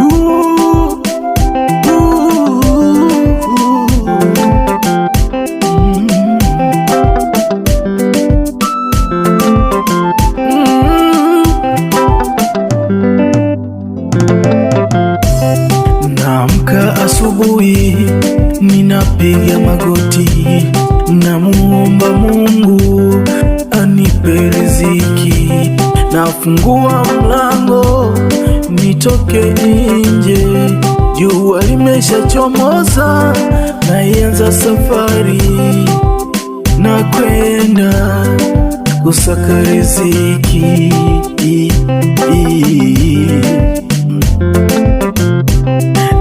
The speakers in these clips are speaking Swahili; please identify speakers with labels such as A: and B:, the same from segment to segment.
A: Ooh, ooh, mm. Naamka asubuhi, ninapiga magoti, namuomba Mungu anipe riziki. Nafungua mlango nitoke nje, jua limeshachomoza, naianza safari na kwenda kusaka riziki.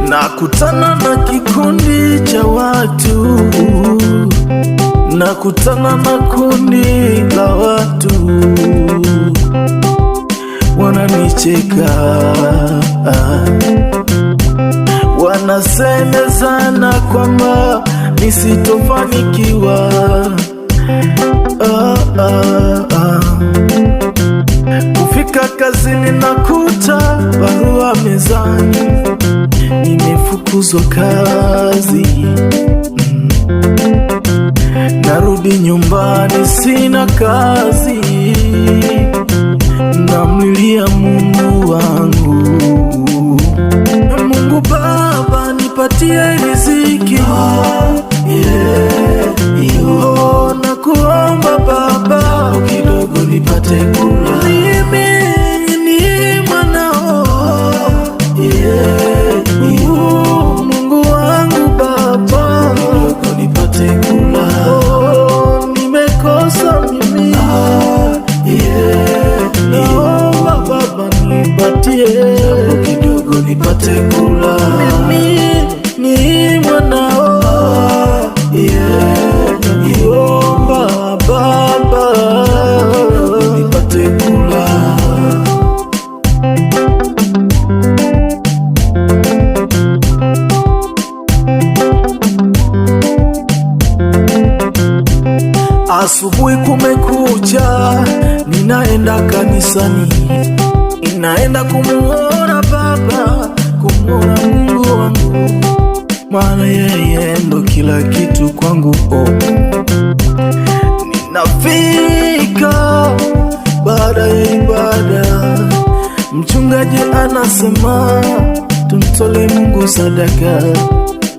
A: Nakutana na kikundi cha watu, nakutana na kundi la watu wananicheka, wanasemezana kwamba nisitofanikiwa. Ah, ah, ah. Kufika kazini nakuta barua mezani, nimefukuzwa kazi. Narudi nyumbani sina kazi, namlilia Mungu wangu. Mungu Baba, nipatie riziki. Yeah, oh, nakuomba Baba, kidogo nipate kula. Mimi ni mwanao, yeah, oh, Mungu wangu Baba, kidogo nipate kula. Oh, nimekosa mimi, yeah, naomba Baba nipatie japo kidogo nipate kula. Mimi ni mwanao, yeah, nakuomba Baba kidogo nipate kula. Asubuhi kumekucha, ninaenda kanisani, ninaenda kumuona Baba, kumuona Mungu wangu, maana yeye ndo kila kitu kwangu. Oh. Ninafika baada ya ibada, mchungaji anasema tumtole Mungu sadaka,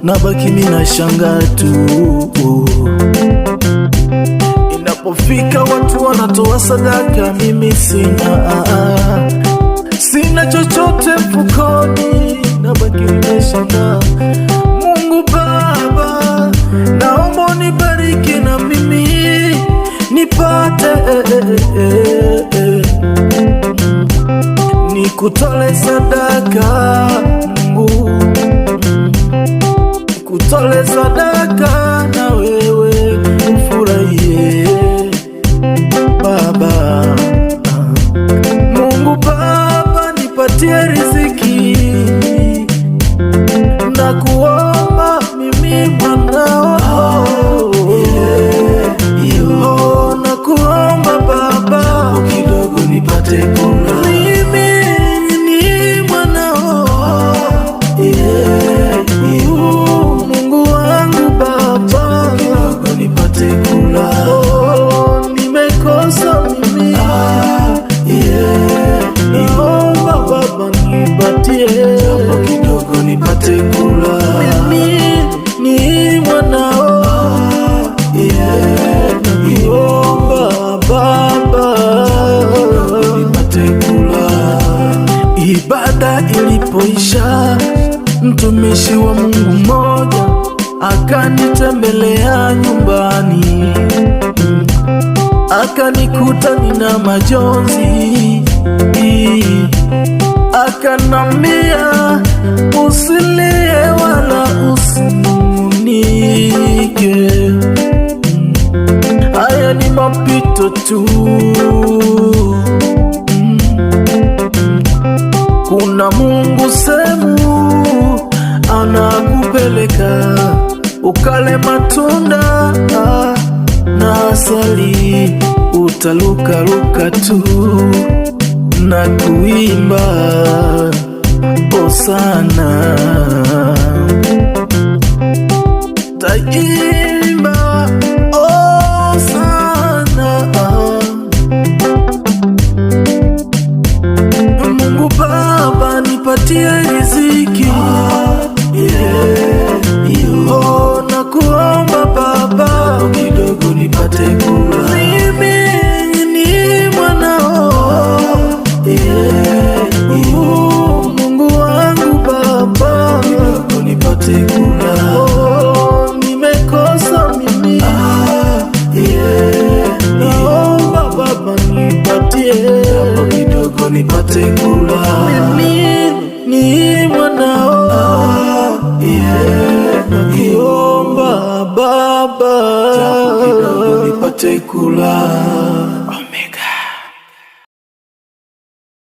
A: nabaki mimi nashangaa tu. Inapofika watu wanatoa sadaka, mimi sina, sina chochote mfukoni, nabaki nimeshangaa. Mungu Baba, naomba unibariki na mimi nipate, nikutole sadaka Mungu, nikutole sadaka na wewe ufurahie Baba. Mungu Baba, nipatie riziki na kuomba mimi mwanao, oh, na kuomba Baba
B: Kidogo nipate kula.
A: mimi ni mwanao,
B: Yeah,
A: oh, Mungu wangu Baba,
B: kidogo nipate kula.
A: oh, nimekosa mimi,
B: Yeah,
A: naomba Baba nipatie
B: japo kidogo nipate kula.
A: mimi ni mwanao,
B: Yeah,
A: nakuomba Baba.
B: nipate kula.
A: Ibada ilipoisha, mtumishi wa Mungu mmoja akanitembelea nyumbani, akanikuta nina majonzi, akanambia usilie wala usinung'unike, haya ni mapito tu. Kuna Mungu sehemu Ukale matunda na asali, utalukaluka tu na kuimba osana, taimba osana. Mungu Baba nipatie riziki, yeah. Oh, nakuomba Baba
B: Kidogo nipate kula,
A: mimi ni mwanao,
B: yeah.
A: Oh, Mungu wangu Baba,
B: Kidogo nipate kula,
A: oh, nimekosa mimi,
B: yeah.
A: naomba Baba nipatie,
B: Japo kidogo nipate kula,
A: mimi ni mwanao,
B: yeah.
A: nakuomba Baba,
B: Japo kidogo nipate kula.